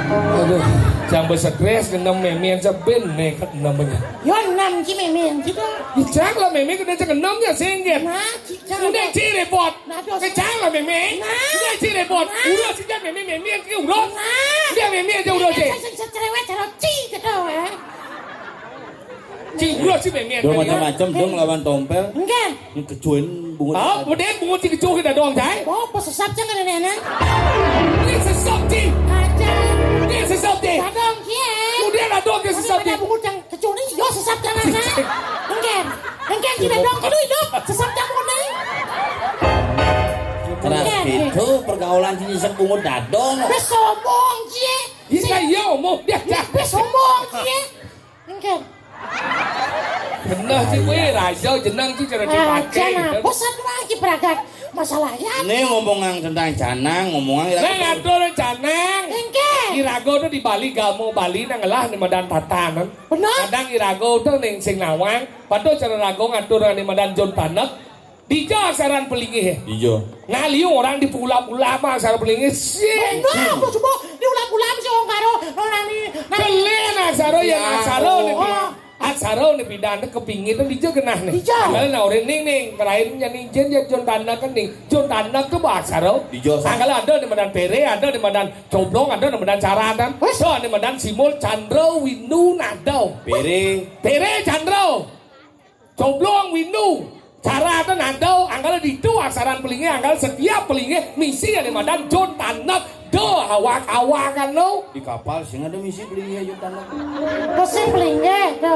Aduh, jangan besetres, ngenem meme aja ben nekat namanya. Yo enam ki meme gitu. Ijang lah meme kena cek enam ya sengget. Nah, ci- jangan Udah dong. Ci repot. Nah, dos. Kejang lah meme. Nah. Udah ci repot. Nah. Udah sih jangan meme meme yang urus. Nah. Udah meme aja udah Ini sih. Saya saya cerewet cara ci gitu ya. Ci urus sih meme. Dua macam-macam dong lawan tompel. Enggak. Ini kecuin bungut. Ah, kemudian bungut ci kecuh kita doang, cai. Oh, pesesap jangan nenek. Ini sesap ci. Aja. Ini sesap ci. Dadong kie. Kemudian ada doang ke sesap ci. Ada bungut yang kecuh nih, yo sesap jangan ha. Enggak. Enggak kita dong, aduh hidup. Sesap jangan nih. Keras Enggak. Itu pergaulan sini sep bungut dadong. Wis sombong kie. Iya, iya, omong. Ya, ya. Wis sombong kie. Enggak. Bener sih, weh, raja jenang sih cara dipakai. Jangan, gitu. Bosan lagi peragat. Masalahnya. Ini ngomongan tentang canang, ngomongan Nah, ngatur canang. Enggak. Irago tuh di Bali, gamo Bali nang ngelah nih madan tatanan. Bener. Kadang irago tuh ning sing nawang, padahal cara rago ngatur nih madan jon tanek. Dija aksaran pelinggih. Dija. Nah, liu orang di pula-pula mah aksaran pelinggih. Sing. Bener, aku coba di ulam-ulam sih orang karo orang ni. Nah, Kelen aksara ya Ya. Aksara ni. Oh. Aksara ni pindah ke pinggir tu dija genah ni. Dija. Kalau nak orang ning ning, kerain yang ni jen ya jon tanek kan ni. Jon tanek tu bah aksara. Dija, sa- Angkala ada di madan pere, ada di madan coblong, ada di madan caratan. Wes. So, di madan simul candra windu nada. Pere. Pere candra. Coblong windu. Caratan nada, angkala ditu aksaran pelinggih, angkala setiap pelinggih misi ada madan jon tanek do awak-awakan lo. Di kapal sing ada misi pelinggih jon tanek. Terus sing pelinggih ke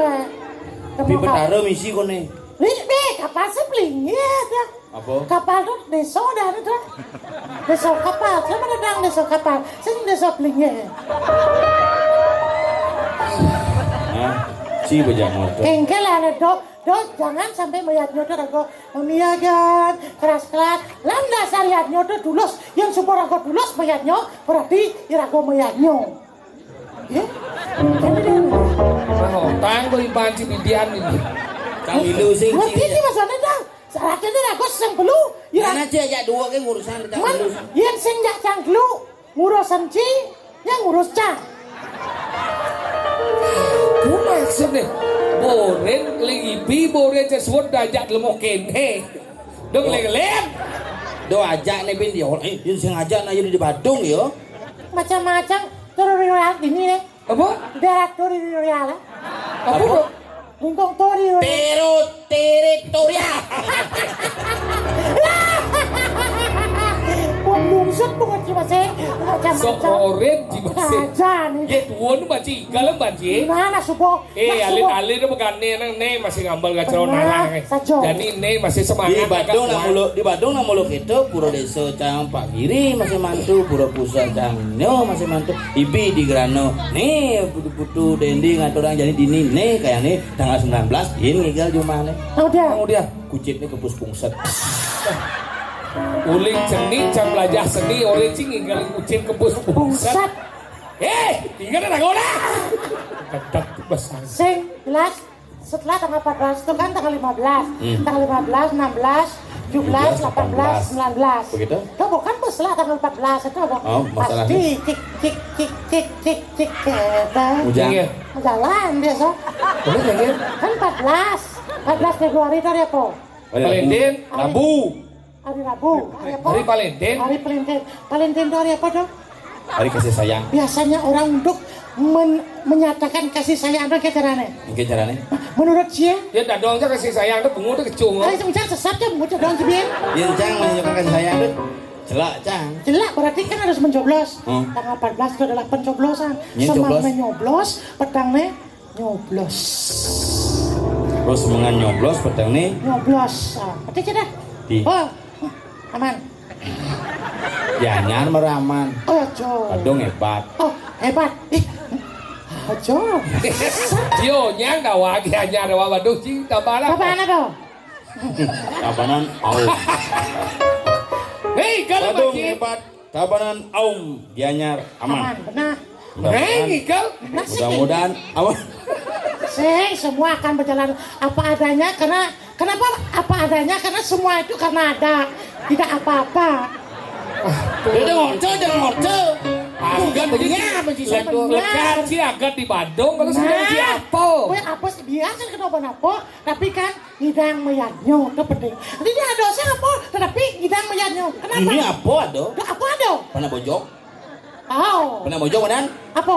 Di Betara misi kone. Nih, be, kapal sing pelinggih ya. Apa? Kapal tuh desa dah ada tuh. Desa kapal, siapa ada bilang desa kapal? Sing desa pelinggih. Nah, si bejang motor. Engkel ada dok. Dok, jangan sampai melihat nyoto rago memiagan keras-keras. Lan dasar lihat nyoto dulus. Yang super rago dulus melihat nyo, berarti irago melihat nyo. Ya? Kan dia Nah, tanggo iban si bidian ini. Kang Ilu sing Ngerti sing. Ki maksudnya dah. Syaratnya dah rago sing perlu. Ya. Mana sih ajak dua ke urusan kita Man, dulu. Yang sing jak cangkluk. Ngurus senci, yang ngurus cah. Ku maksud nih, boren libi boren sesuatu dajak lemo kene. Dong lelen. Do ajak nih bin dia, eh, dia sengaja nah jadi di Badung ya. Macam-macam teritorial ini nih. Apa? Darat teritorial. Apa? Apa? Lingkung tori. Terut teritorial. Wong Set bungut ci masih. Sok oren ci masih. Aja nih. Ye tuwun banci igal banci. Nah, nah subuh. Eh, alin-alin apa gane nang ne masih ngambal kacau narang. Jadi ne masih semangat. Di Badung nak muluk, di Badung nak muluk itu pura desa cang Pak Giri masih mantu, pura pusat cang nyo masih mantu. Ibi di Gerano. Nih putu-putu dendi ngaturang jadi dini ne kayak nih tanggal sembilan belas din ngigal jumah ne. Udah. Udah. Kucit nih kepus pungset. Uling seni, cang belajar seni, orang cing ngigal kucit kepus pungset. Eh, tinggal ada gula. Kedak besar. Sing jelas setelah tanggal empat belas itu kan tanggal lima belas. Hmm. Tanggal lima belas, enam belas, tujuh belas, delapan belas, sembilan belas. Begitu? Itu bukan bos lah tanggal empat belas itu apa? Oh, masalahnya? Pasti cik cik cik cik cik cik kita. Ujang. Iya. Jalan biasa. Boleh, boleh. Kan empat belas. Empat belas Februari itu hari apa? Hari Rabu. Valentine, Hari Rabu. Hari apa? Hari Valentine. Hari Valentine. Valentine itu hari apa tuh? Hari kasih sayang. Biasanya orang untuk men- menyatakan kasih sayang ada ke carane. Mungkin caranya. Menurut sia? Ya dadong aja kasih sayang tuh bungut tuh kecung. Hari semenjak sesat ya bungut dadong jebien. Yang cang menunjukkan kasih sayang tuh celak cang. Celak berarti kan harus mencoblos. Hmm. Tanggal empat belas itu adalah pencoblosan. Iya, coblos. Semang menyoblos, petang nih nyoblos. Terus mengan nyoblos petang nih. Nyoblos. Ah, berarti sudah. Di. Oh, aman. Ya nyar meraman. Oh, cok. Kadung hebat. Oh, hebat. Ih. Aja. Yo nyang dawa ki anyar dawa waduh cing tambah lah. Apa anak tuh? Tabanan aum. Hei, kalau Badung bagi hebat. Tabanan aum Gianyar aman. Aman, benar. Mudah-mudahan, Hei, Igal. Benar sih. Mudah-mudahan aman. Sing, semua akan berjalan apa adanya karena kenapa apa adanya? Karena semua itu karena ada. Tidak apa-apa. Dia udah ngoceh, udah ngoceh. Bukan begini. Bukan begini. Kan si agak di Badung, kalau sudah si apa? Gue apa sih biasa kenapa-napa, tapi kan ngidang mayadnyo itu penting. Jadi dia ada usaha apa, tetapi ngidang mayadnyo. Kenapa? Ini apa ada? Ada apa ada? Panah bojok. Oh. Panah bojok, Madan? Apa?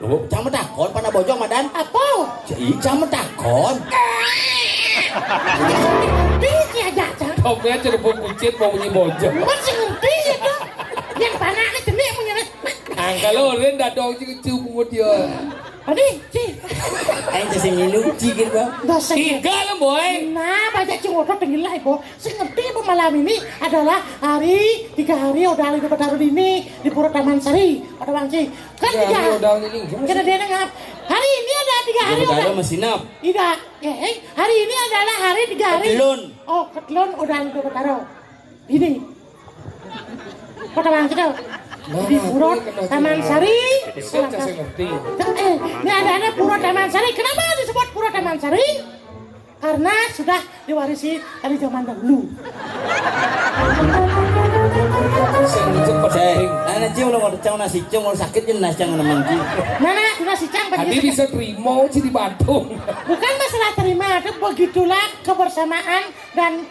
Loh, cang metakon, panah bojok, Madan? Apa? Ih, cang metakon. Ngerti aja, cang. Tomnya cerupuk kucit mau bunyi bojok. Masih ngerti itu. Yang panah ini jenik punya. Angkal lo, Ren, dadong cik kecil bungut dia. Adi, Ci. Aing teh sing ngilu, Ci, gitu, Bang. Dosa. Igal, boy. Nah, baca cing otot dengan lah, Ibu. Sing ngerti apa malam ini adalah hari, tiga hari udah hari ditaruh di ini, di Pura Taman Sari, pada Bang Ci. Kan tiga hari udah hari ini, gimana sih? Kena dia nengap. Hari ini ada tiga hari udah. Masih nap. Tidak. Eh, eh, hari ini adalah hari tiga hari. Ketelun. Oh, ketelun udah hari ditaruh. Ini. Kota Bangkit. Di Pura Taman Sari. Bisa aja saya ngerti. Eh, ini ada-ada Pura Taman Sari. Kenapa disebut Pura Taman Sari? Karena sudah diwarisi dari zaman dahulu. Saya nunjuk pada Ceng, anak Ceng udah mau cang nasi Ceng, udah sakit ya nasi Ceng udah mangki. Mana tuh nasi Ceng? Tadi bisa terima sih di Badung. Bukan masalah terima, itu begitulah kebersamaan dan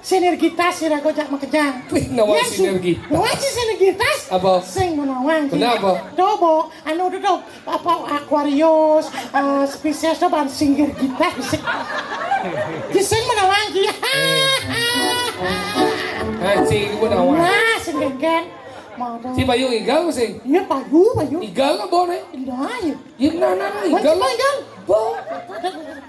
sinergitas sira gojak makejang. Wih, nawa sinergitas. Nawa sih sinergitas. Apa? Sing menawang. Kenapa? Coba, anu tuh tuh, apa Aquarius, eh, Pisces tuh ban sinergitas bisa. Sing menawang ki. Anjing, gua nawang. Nah, sing gengen. Mau dong. Si Bayu Igal sih. Iya, Bayu, Bayu. Igal lah boleh. Nah, iya. Igal, nah, nah, Igal. Igal. Bo.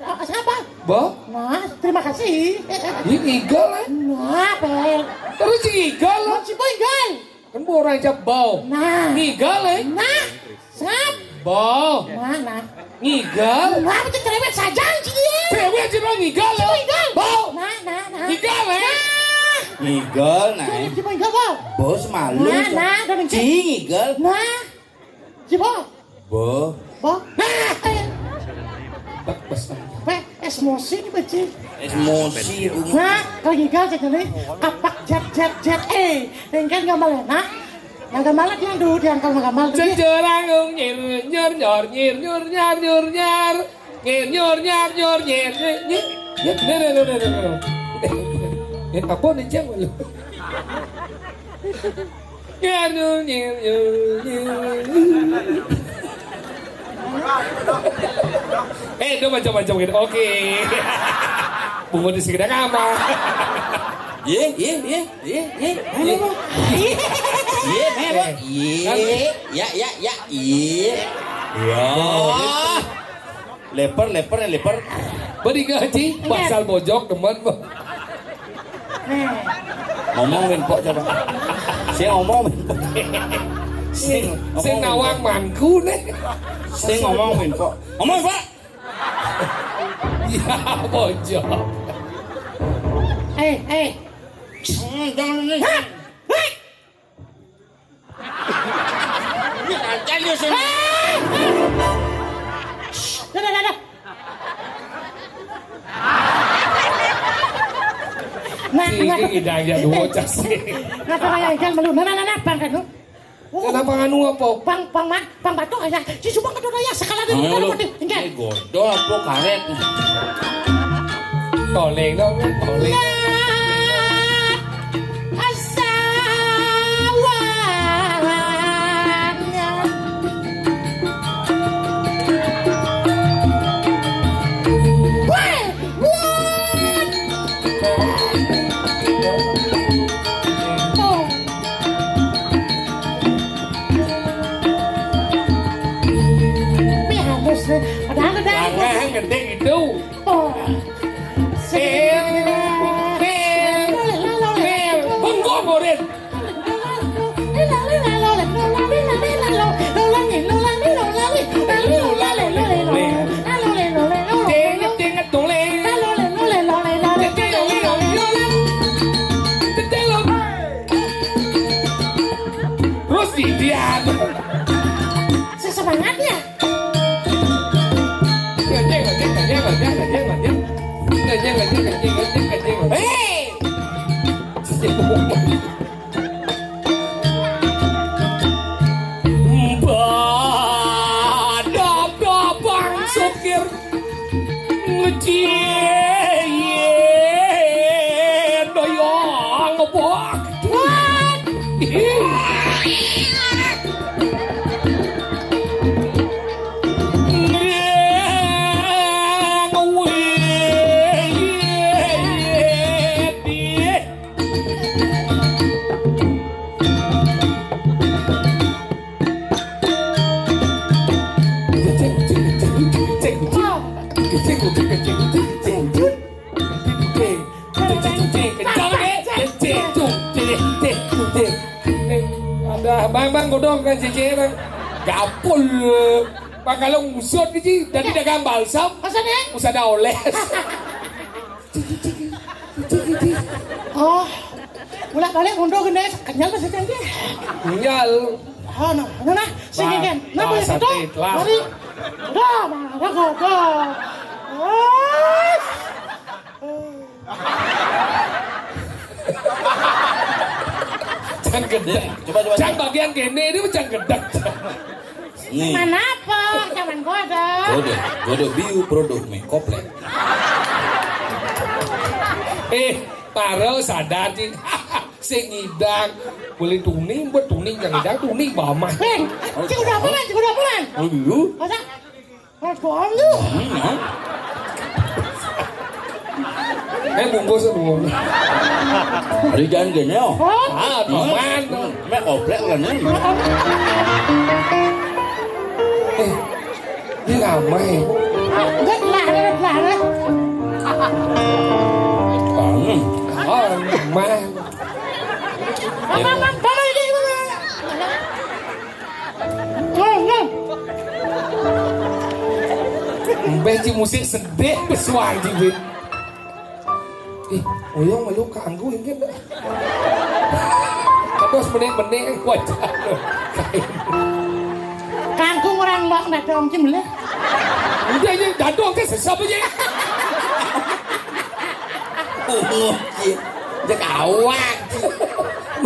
Ah, siapa? Bo. Nah, terima kasih. Ini Igal, eh. Nah, Pel. Terus si Igal lah. Si Bo Igal. Kan bo orang aja Bo. Nah. Igal, eh. Nah. Sap. Bo. Nah, nah. Igal. Nah, itu cerewet saja si dia. Cerewet si Bo Igal. Si Bo Igal. Bo. Nah, nah, nah. Igal, eh. Nah. Igal, nah. Si Bo Igal, Bo. Bos malu. Nah, nah, udah benci. Cing Igal. Nah. Coba. Bo. Bo. Nah. Bak bas. Pe, emosi ni beci. Emosi. Nah, kalau gigal saya jadi apak jet jet jet. Eh, dengan gambar enak. Nah, gambar dia tu, dia angkat gambar tu. Sejerang nyir nyur nyor nyir nyur nyar nyur nyar. Nyir nyur nyar nyur nyir nyir. Nyir nyur nyur nyur nyur. Eh, apa ni jang lu? Nyar nyur nyir nyur nyir. Eh, itu macam-macam gitu. Oke. Bungut di sekitar kamar. Ye, ye, ye, ye, ye. Ayo, Bang. Iya, meh, Pak. Iya. Ya, ya, ya. Iya. Ya. Leper, leper, leper. Beri gaji, pasal bojok teman, Pak. Ngomong, Win, Pok, coba. Saya ngomong, Win, Pok. Sing, sing nawang mangku nih. Saya ngomong, Win, Pok. Ngomong, Pak. Ya, bojok. Eh, eh. Hmm, jangan ini. Hah? Hah? Ini aja lu sini. Dah, dah, dah, dah. Nah, nah. Ini idang ya dua casi. Nah, sama yang ikan belum. Nah, nah, nah, nah, bang kan lu. Oh. Kenapa nganu apa? Bang, bang, bang, bang batu aja. Si Subang kedua ya sekali ada. Halo. Ini godo apa karet? Toleng dong, toleng. Padahal udah. Langkah yang gede gitu. Oh. Bengkok, Borin. Inget, inget, dong, Leng. Terus di dia. Sesemangatnya. Hei! Badap-dap Bang Sukir. Ngecien doyong bok. Ada bang, bang, godong kan cicing. Gapul. Bang, kalau ngusut ni, jadi dagang balsam. Masa ni? Usah dah oles. Oh, bolak-balik mundur kena kenyal masa janji. Kenyal. Oh, no, no, nah, sini kan. Nah, boleh satu. Mari. Dah, marah kau, dah. Oh. Can gedek. Coba, coba, coba. Can bagian kene ini can gedek. Nih. Mana apa? Zaman gua ada. Gua ada, gua ada biu produk nih, koplet. Eh, Taro sadar, Cing. Sing ngidang. Boleh tuning, buat tuning, yang ngidang tuning, bamah. Bang, cik udah apa, Bang? Cik udah apa, Bang? Oh, dulu. Masa? Mas, bohong lu. Hmm, ya. Eh, bungkus, bungkus. Hari jangan gini, oh. Oh. Ah, teman. Hmm. Mek koplek kan, ya. Eh, ini ramai. Enggak, lah, lah, lah. Hmm. Oh, ramai. Apa, apa, apa ini, apa? Mbeh ci musik sedih pesuang ci, Win. Ih, oyong melu kanggo inggih dah. Terus benek-benek wajah. Kanggo orang mbak nak dong ci meleh. Udah, ini dadong ke sesap aja. Ungu, ci. Cek awak.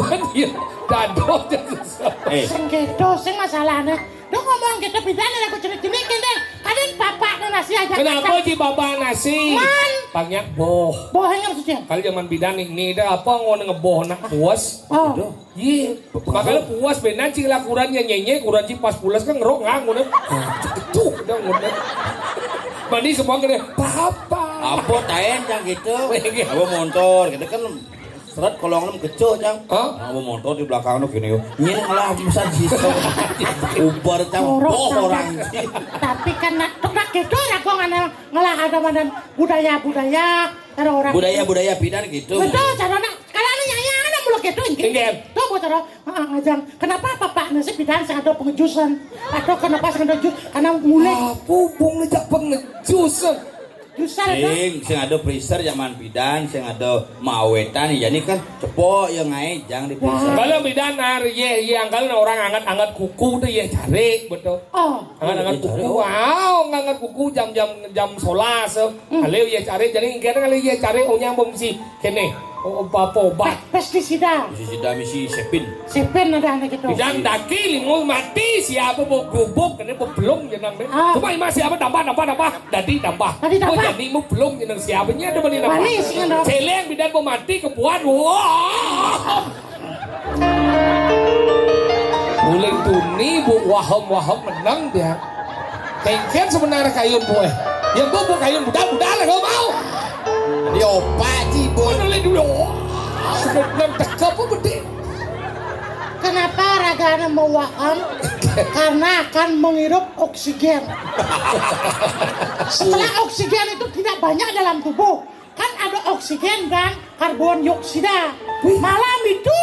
Man, iya, dadong ke sesap. Eh. Sing gitu, sing masalahnya. Dong ngomong gitu, bedanya aku jenik-jenik gini. Kadang bapak nasi aja. Kenapa di bapak nasi? Man. Banyak boh. Boh yang maksudnya? Kalau zaman bidan nih, nih dah apa ngono ngeboh nak puas? Oh. Iya. Makanya puas benan cing lakuran ya nyenye, kuran cing pas pulas kan ngerok nggak ngono. Itu udah ngono. Mandi semua kena papa. Apa taen yang gitu? Iya. Apa motor gitu kan. Seret kolong nem kecoh, Cang. Hah? Nah, mau motor di belakang tuh gini, yuk. Nyén ngelah bisa bisa. Ubar, Cang. Jorok, boh Cang. Orang sih. Tapi kan nak, tok nak gitu ya, gua nggak ngelah ada mana budaya-budaya, cara orang. Budaya-budaya pidan gitu. Betul, cara nak. Kalau anu nyayang, ada mulu gitu, gitu. Inggih. Tuh, buat cara, ah, ah, ngajang. Kenapa bapak nasib pidan sing ada pengejusan? Atau kenapa sing ada jus? Karena mulai. Apa hubung ngejak pengejusan? Jusan, kan? Sing, sing ada freezer zaman pidan, sing ada mawetan, ya ini kan cepok ya ngaé, jang di freezer. Wah. Kalau pidan, nar, yé, yé, angkal orang anget-anget kuku tuh, yé, cari, betul. Oh. Anget-anget kuku, wow, nganget kuku jam-jam, jam solas, eh. Hmm. Kalau yé cari, jadi ingkar kalau yé cari, onyang bemsi, kéné, oh, apa, apa obat? Pe-, pestisida. Pestisida misi sepin. Sepin ada anak gitu. Pidan daki limo mati, siapa mau gubuk, kéné mau belum jenang deh. Ah. Cuma ima siapa tambah, tambah, tambah. Tadi tambah. Tadi tambah. Oh, jadi mau belum jeneng siapa nya ada bani tambah. Manis, ya, dong. Celeng pidan mau mati kebuan. Wah. Mulai tuni bu waham-waham menang dia. Kengken sebenarnya kayun bu, eh. Ya bu, bu kayun budal-budal lah gak mau. Dia opak ji bu. Mulai dulu. Sedang teka apa gede? Kenapa ragana mau waham? Karena akan menghirup oksigen. Setelah oksigen itu tidak banyak dalam tubuh, kan ada oksigen dan karbon dioksida. Wih. Malam itu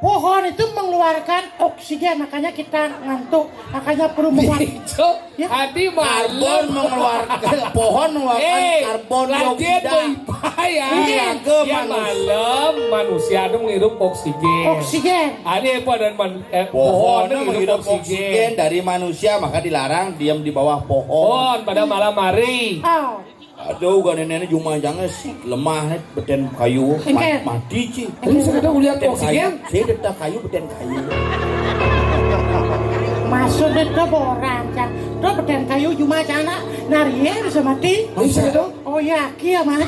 pohon itu mengeluarkan oksigen, makanya kita ngantuk, makanya perlu menguat. Itu. Ya. Tadi malam. Karbon mengeluarkan, pohon mengeluarkan karbon dioksida. Iya, malam manusia itu menghirup oksigen. Oksigen. Ada apa dan man-, eh, pohon itu menghirup oksigen dari manusia, maka dilarang diam di bawah pohon. Pohon pada malam hari. Oh. Aduh, gak nenek jumajangnya sih lemah nih, beten kayu, ma-, mati sih. Terus ada ulian oksigen? Saya tetap kayu, beten kayu. Maksudnya tuh orang, Cang. Tuh beten kayu jumajangna, nari ya bisa mati. Bisa tuh. Oh ya, kia mati.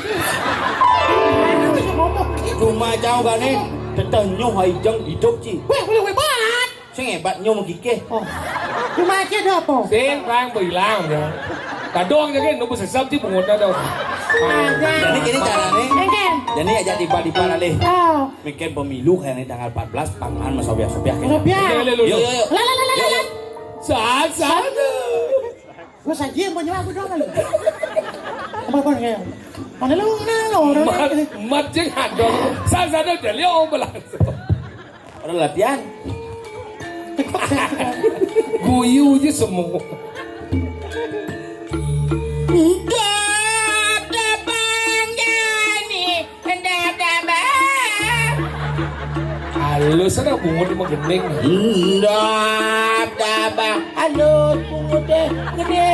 Bisa ngomong. Jumajang gak nih, tetap nyoh aijeng hidup sih. Weh, boleh, weh, bat. Sing hebat nyo mengkikih. Oh. Cuma aja ada apa? Sing rang bilang ya. Kadang aja kan nunggu sesep sih pungut ada. Ada. Jadi gini caranya. Engken. Jadi aja tiba-tiba lalih. Oh. Mikir pemilu kayak ini tanggal empat belas, pangan mas sopiak-sopiak. Sopiak. Yuk, yuk, yuk. Lah, lah, lah, lah, lah. Saat, saat. Gua saja yang punya aku doang kali. Apa, apa, kayak, mana lu, mana lu, orang mat, ini. Mat jeng hadong. Saat, saat, jadi, oh, belas. Orang latihan. Guyu aja semua. Enggak ada panjani, enggak ada bang. Halus ada bungut mah gending. Enggak ada bang. Halus bungut deh, gede.